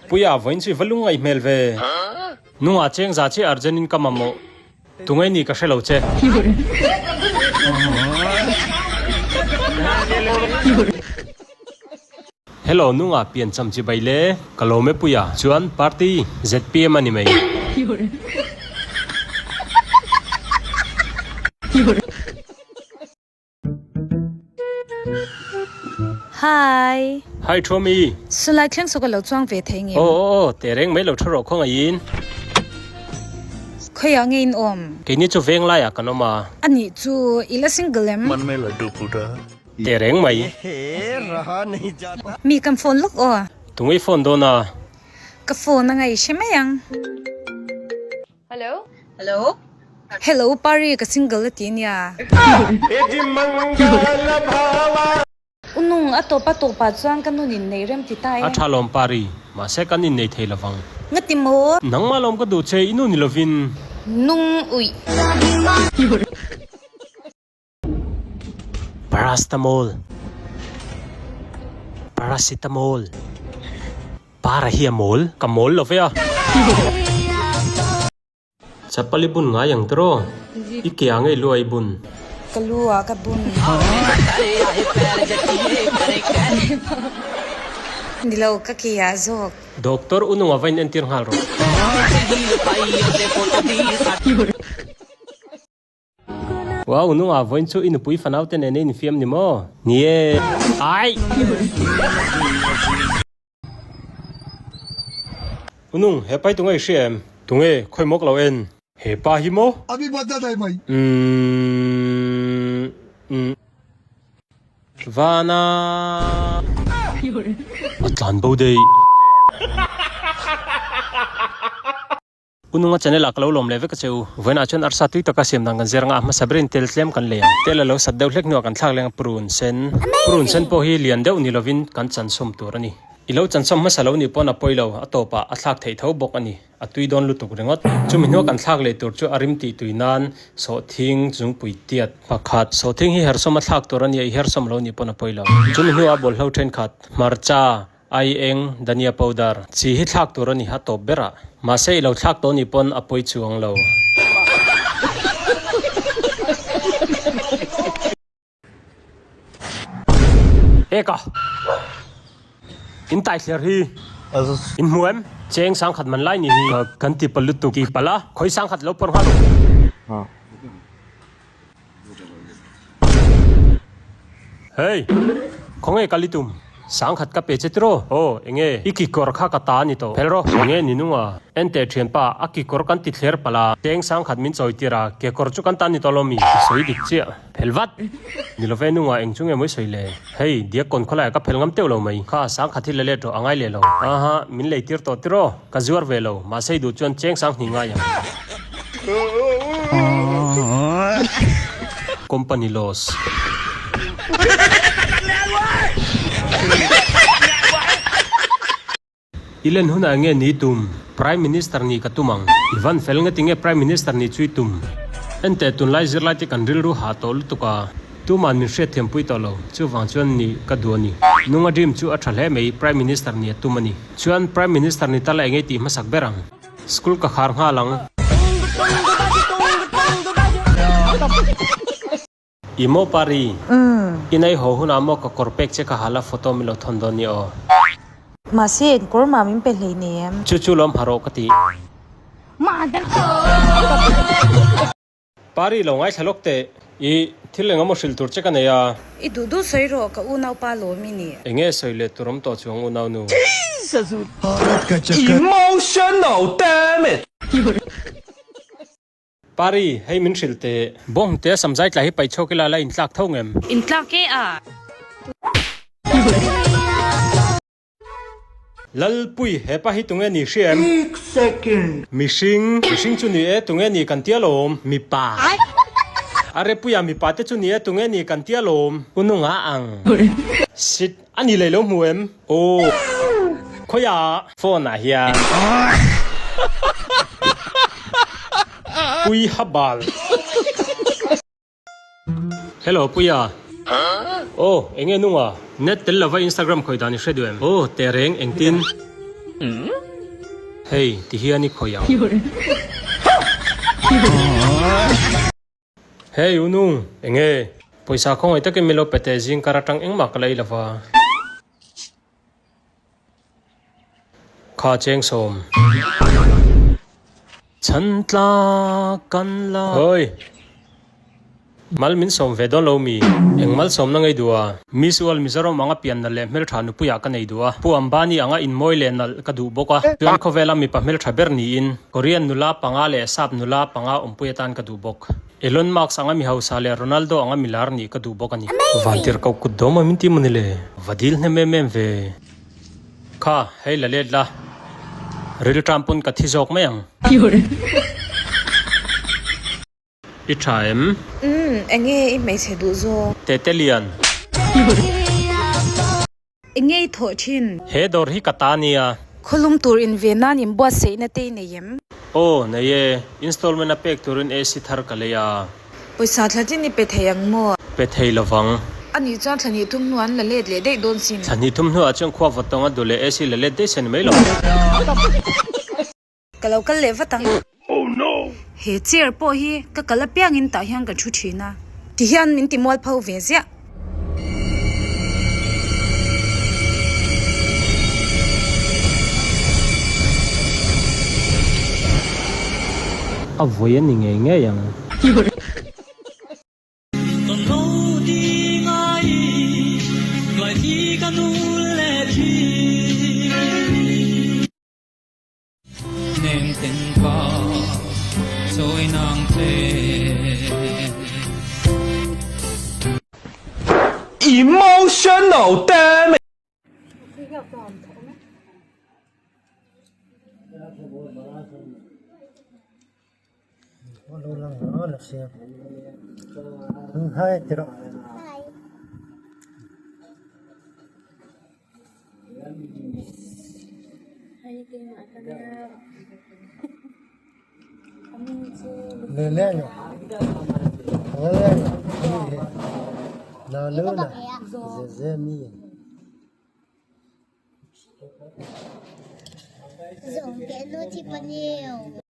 Puia, vawiin chu i va lungngaih hmel ve. Nungah cheng za chiah urgent in ka mamawh. Tunge ni ka hre lo che. Hello nunga pian cham chi bai le ka lawm e puia chuan party zpm a ni mai. Hi. Hi Tommy. Sulai thleng saw ka lo chuang ve thei ngem? Aw aw aw, teh reng mai lo tha rawh khawngaihin. Khawiah nge in awm? Keini chu veng laiah kan awm a. Anih chu i la single em? Teh reng mai. Mi kan phone lawk aw. Tunge i phone dawn a? Ka phone a ngaihre mai ang. Hello. Hello. Hello Pari ka single a ti nia. U nung a tawp a tawp ah chuan ka nun in nei rem ti ta e. A tha lawm Pari, mahse kan in nei thei lovang. Nga ti maw? Nangmah lawm ka duh che i nu ni lovin. Nung uih. Paracetamol Paracetamol Para hi a mawl? Ka mawl lo ve a. Chapal i bun ngai ang tiraw? I ke ah ngei lu ah i bun? Ka lu ah ka bun. Ni lo, ka ke ah zawk. Doctor u nunga va in entir nghal rawh. Wow, nunga vawiin chu i nupui fanau te nen i infiam ni maw? Ni e. Ai! Unung, he pai tunge i hria em? Tunge, khawi mawk lo en? He pa hi maw? Umm, umm. Vana. A tlan bo daih. Ununga channel ah ka lo lawm leh vek a che u. Vawiinah chuan arsa tui taka siam dan kan zir anga a hmasa berin tel tlem kan lei ang. Tel a lo sat deuh hlek hnuah kan thlak leng a purun sen. Purun sen pawh hi lian deuh ni lovin kan chansawm tur a ni. I lo chansawm hmasa lo nih pawn a pawi lo, a tawpah a thlak theih tho bawk a ni. A tui dawn lutuk ringawt. Chumi hnua kan thlak leh tur chu a rim tih tui nan sawhthing zungpui tiat pakhat. Sawhthing hi hersawm a thlak tur a nia, i hersawm lo nih pawn a pawi lo. Chumi hnuah bawlhlo thenkhat, hmarcha, Ai eng, dhania powder, chi hi thlak tur a ni a tawp ber ah. Mahse i lo thlak tawh nih pawn a pawi chuang lo. Eka! In tai thler hi in hmu em? Cheng sangkhat man lai ni hi kan ti palh lutuk. Ti palh a, khawi sangkhat lo pawr nghal u. Hey! Khawnge kal i tum? Sangkhat ka pe che tiraw? Aw, enge? I kikawr kha ka ta a ni tawh. Phel rawh. Enge ni nung a? Ente thianpa, a kikawr kan ti thler palh a, cheng sangkhat min chawi tir a, kekawr chu kan ta ni tawh lo mi? I sawi dik chiah. Phel vat! Ni love nung a, eng chu nge mawi sawi le? Hey, diak kawn khawlaiah ka phel ngam teuh lo mai. Kha, sangkhat hi la let rawh, a ngai leh lo. Aha, min lei tir tawh tiraw? Ka zuar ve lo, mahse i duh chuan cheng sang hnih ngai ang. Company loss. I len hunah nge ni tum? Prime Minister nih ka tum ang. I van fel nge tinge Prime Minister nih chu i tum? Enteh tunlai zirlai te kan rilru hah tawh lutuk a, tuman min hriatthiam pui tawh lo, chuvang chuan nih ka duh a ni. Nunga dream chu a tha hle mai, Prime Minister nih a tum a ni. Chuan Prime Minister ni ta la engei tih hmasak ber ang. School ka khar nghal ang. I maw Pari? I nei haw hunah maw ka kawr pek che ka hal a photo min lo thawn dawn ni aw. Mahse eng kawr mah min pe hlei nei em? Chu chu lawm ha rawh ka ti. Pari lo ngaithla lawk teh. I thil eng emaw hrilh tur che ka nei a. I duh duh sawi rawh, ka unaupa lawm i ni. Enge sawi leh tur awm tawh chuang unau nu. Emotional damage! Pari, hei min hrilh teh. Bawngte samzai tla hi paihchhuak ila la intlak tho ngem? Intlak e a. Lalpui, hepa hi tunge ni hria em? Mihring, mihring chu ni e, tunge ni kan tia lawm? Mipa. Are puia mipa te chu ni e, tunge ni kan tia lawm? U nunga ang. Shit, a ni lei lo hmu em? Aw. Khawiah? Phone ah hian. Pui habal. Hello Puia. Aw, enge nunga? Net tel lova Instagram khawi dan i hre duh em? Aw, teh reng, engtin? Hei, ti hian i khawi ang. Hey, u nung, enge? Pawisa khawngaih takin min lo pe teh zing kar atang engmah ka la ei lova. Kha chengsawm. Chhan tlak kan la. Hawi! Mal min sawm ve dawn lo mi? Eng mal sawmna ngei duh a? Miss World Mizoram anga pian nalh leh hmeltha nupuiah ka nei duh a. Pu Ambani anga inmawi leh nalh ka duh bawk a. Chuan khawvela mipa hmeltha ber niin Korean nula panga leh Sap nula panga awmpui atan ka duh bawk. Elon Musk anga mi hausa leh Ronaldo anga mi lar nih ka duh bawk a ni. Vantir koh kut dawm a min ti maw ni le? Va dil hnem em em ve. Kha, hei la let la. Rilṭam pawn ka thi zawk mai ang. I ṭha em? Umm, enge i hmeichhe duh zawk? Tete Lian. Enge i thawh ṭhin? He dawr hi ka ta nia. Khawlum tur in ve nan in buatsaihna te i nei em? Aw, nei e. Installment a pek turin AC thar ka lei a. Pawisa thla chin i pe thei ang maw? Pe thei lovang. A nih chuan thla hnih thum hnuah an la let leh daih dawn sin. Thla hnih thum hnuah chuan khua vawt tawnga duh leh AC la let daih se ni mai lo. Ka lo kal leh vat ang. Oh no! He chair pawh hi ka kal apiangin tah hian ka thu thin a. Ti hian min ti mual pho ve ziah. A vawi a ni ngei ngei ang. Emotional damage.